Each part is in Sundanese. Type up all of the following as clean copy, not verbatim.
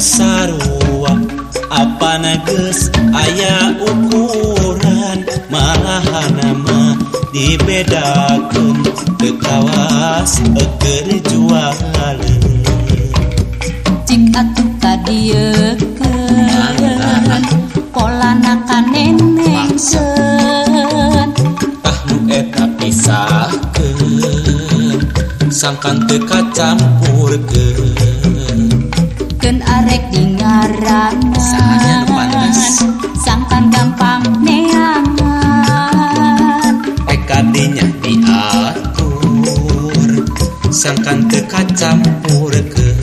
sarua apana geus aya ukuran malahana mah dibedakeun teu kawas keur jualeun. Cik atuh kadieukeun polana kanenengkeun tah nu eta pisahkeun sangkan teu kacampurkeun keun arek di ngaranan sangkan gampang neangan kadinya diatur sangkan teu kacampurkeun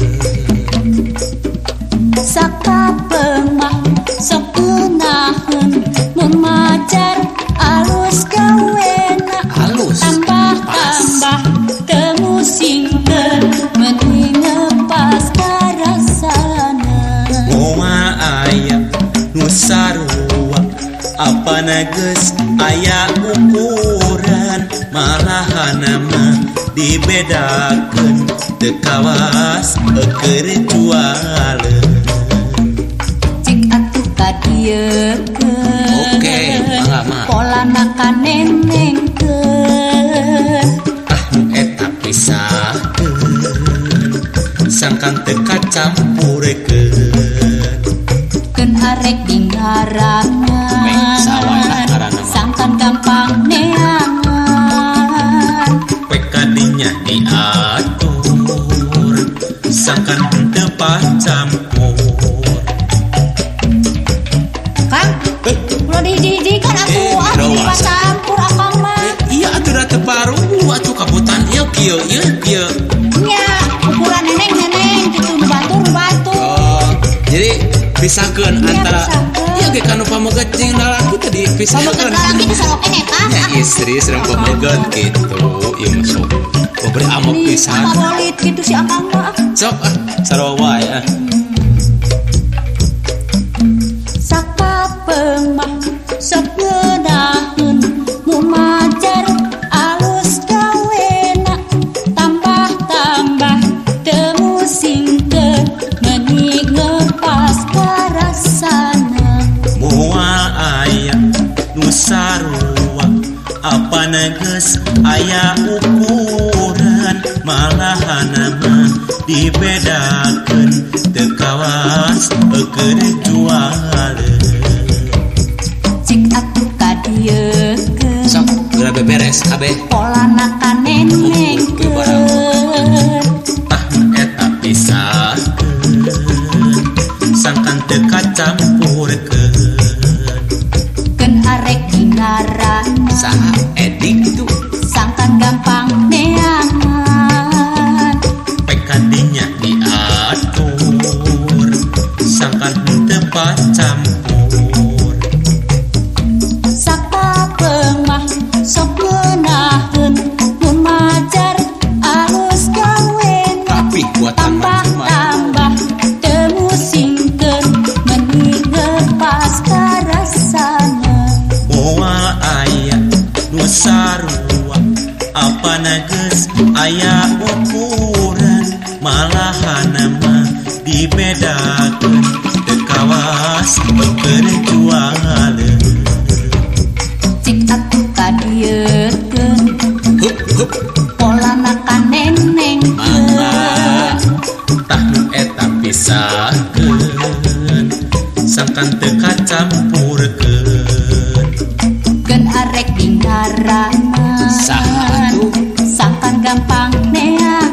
sakapeung mah sok ngeunaheun mun majar alus gawena alus tambah-tambah teu musingkeun meni ngepas karasana moal aya nu sarua apana geus aya ukuran malahana mah dibedakeun teu kawas keur jualeun. Cik atuh kadieukeun oke mangga mah polana kanenengkeun tah nu eta pisahkeun sangkan teu kacampurkeun keun arek di ngaranan sangkan gampang neangan kadinya diatur sangkan teu pacampur. Kang, ulah dihiji-hijikan atuh ah dipacampur akang mah. Iya atuh da teu paruh atuh kabutan ieu kieu ieu kieu. Nya ukuran neneng-neneng kitu nu batur nu batur. Oh, jadi pisahkeun antara ieu ge kanu pameget jeung lalaki teh dipisahkeun. Pameget lalaki disalokeun eta. Nya istri sareng pameget kitu ieu mah sok. Bobri amok pisan. Favorit kitu si akang mah. Sok ah sarua wae ah. Sakapeung mah sok ngeunaheun mun majar alus gawena tambah-tambah teu musingkeun meni ngepas karasana moal aya nu sarua apana geus aya ukuran malahana mah dibedakeun teu kawas keur jualeun. Cik atuh kadieukeun sok geura beberes kabeh polana kanenengkeun tah eta pisahkeun sangkan teu kacampurkeun keun arek di ngaranan saha edik kitu sangkan gampang neangan kadinya diatur sangkan teu pacampur sakapeung mah sok ngeunaheun mun majar alus gawena rapih buatan tambah-tambah teu musingkeun meni ngepas karasana moal aya nu sarua apana geus aya ukuran malahana mah dibedakeun teu kawas keur jualeun. Cik atuh kadieukeun hup hup polana kanenengkeun tah nu eta pisahkeun sangkan teu kacampurkeun keun arek di ngaranan saha atuh sangkan gampang neangan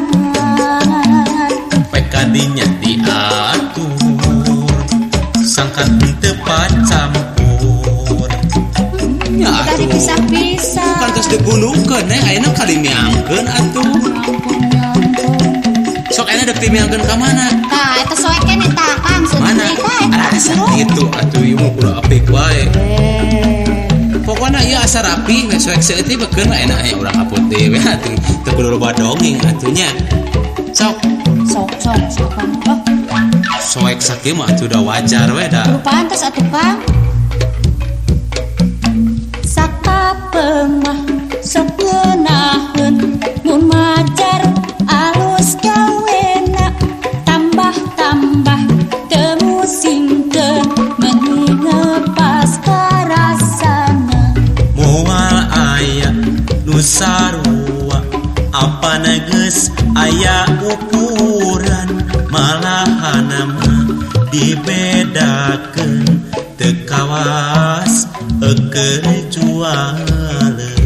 kadinya diatur sangkan teu pacampur. Nya atuh dipisah-pisah kan tos digunungkeun neng ayeuna kalimiangkeun atuh. Sok ayeuna dek dimiangkeun ka mana? Tah eta soekeun eta Kang mana? Rasa kitu atuh ieu mah kudu apik wae. Pokona ieu asa rapi we soek saeutik bekeun we enak aya urang apotek we atuh teu kudu loba dongeng atuh nya. Sok sok sok sok Kang. Oh. Soek sakieu mah atuh da wajar we da. Kudu pantes atuh Kang. Sakapeung mah sok ngeunaheun mun majar alus gawena tambah-tambah teu Geus aya ukuran, malahan mah dibedakeun, teu kawas keur jualeun.